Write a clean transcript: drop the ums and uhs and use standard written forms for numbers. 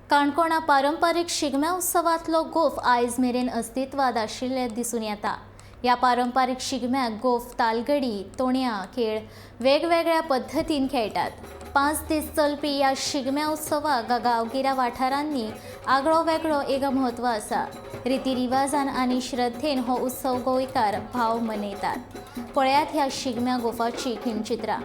काणकोणा पारंपारीक शिगम्या उत्सवांतलो गोफ आयज मेरेन अस्तित्वांत आशिल्ले दिसून येता. ह्या पारंपारीक शिगम्याक गोफ, तालगडी, तोणया खेळ वेगवेगळ्या पद्दतीन खेळटात. 5 दीस चलपी ह्या शिगम्या उत्सवाक गांवगिऱ्या वाठारांनी आगळो वेगळो एक म्हत्व आसा. रितीरिवाजान आनी श्रद्धेन हो उत्सव गोंयकार भाव मनयतात. पळयात ह्या शिगम्या गोफाची खिणचित्रां.